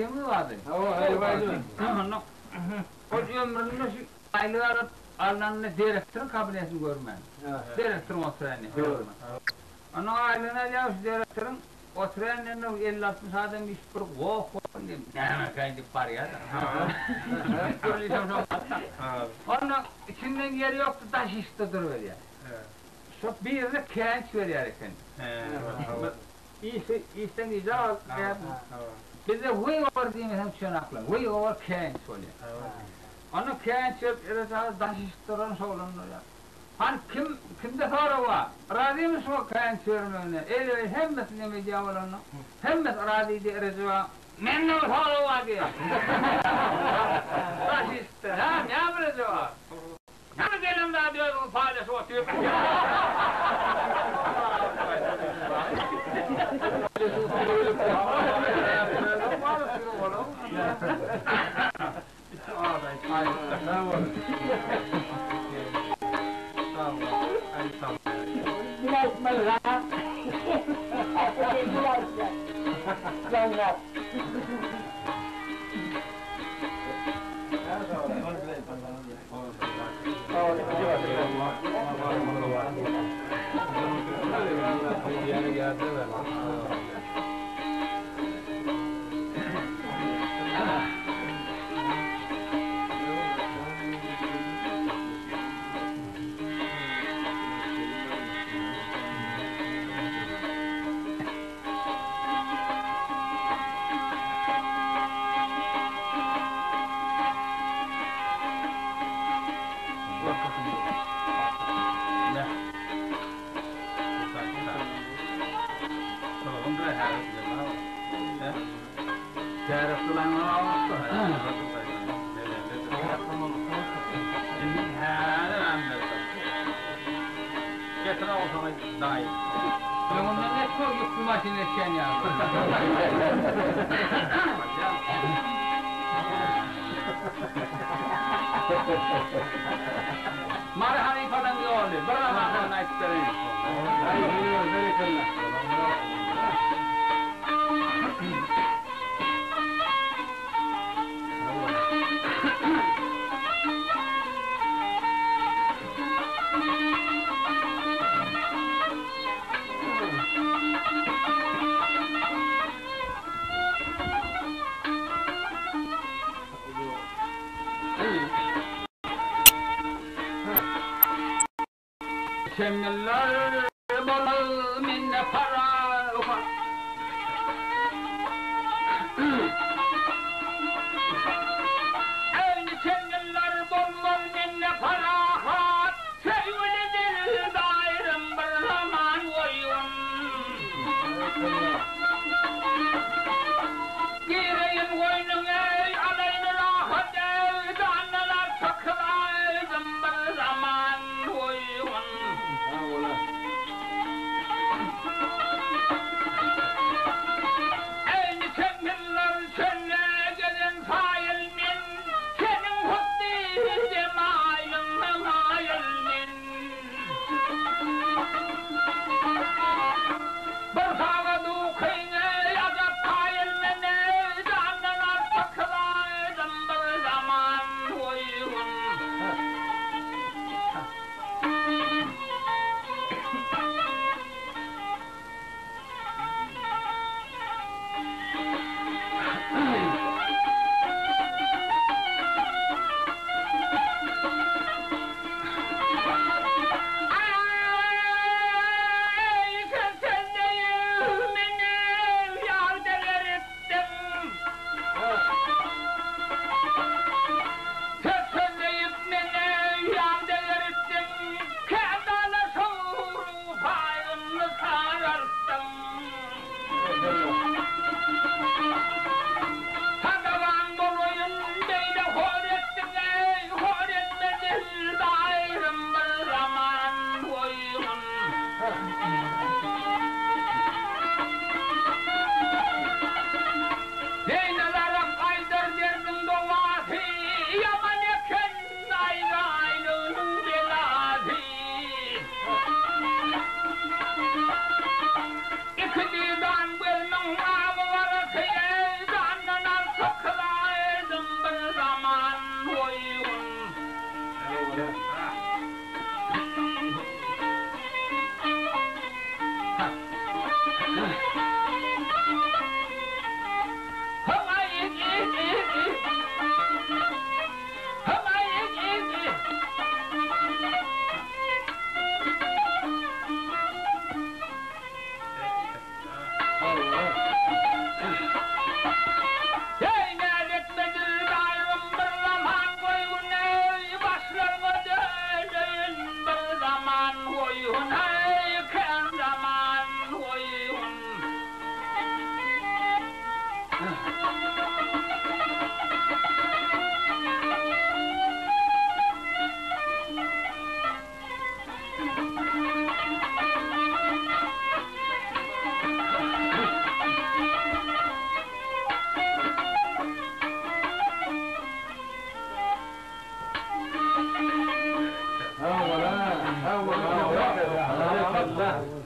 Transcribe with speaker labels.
Speaker 1: Deňiz bardy. Onda ol ömründe şu aýlyk alyp alnanda direktoryň kabinetini görmän. Direktoryň oturan ýerini görmän. Onuň aýlygyny alýar şu direktoryň oturan ýerinde elli-altmyş adam üýşüp bir goh bolsun diýip, nämekäý diýip barýar-da. Gürlüşem şoň barda. Onda içinden ýeri ýokdy, daş işikde duruberýär. Şo birine käýinç berýär eken. Işi işden gijä galyp gidýärsiň. Bizde wygovor diýmeseň düşenaklar. Wygovor käýinç bolýar. Onda käýinç berip Erejaga daş işikde duran şowlandyrýar. Hany kim kimde sorag bar? Razymy şuňa käýinç bermegine? Eý-eý hemmesi neme edýär bolanda? Hemmesi razy diýýär Erejep aga. Mende bir sorag bar diýýär. Daş işikden. Hä näme Erejep aga? Näme gelen zady özüňiz paýlaşyp otyrsyňyz? Öňümden net şol ýükli maşyn geçýän ýaly. Mary halypadan ýoly, bir ramazanyny aýdyp bereýin. Berekella. Şemiller bolmaz mende parahat. Eý, şemiller bolmaz mende parahat. Söýgüli dildaýrym bir zaman goýgun. Gireýin goýnuňa eý, alaýyn rahat eý, Jandan artyk aýdym bir zaman goýgun. Berekella.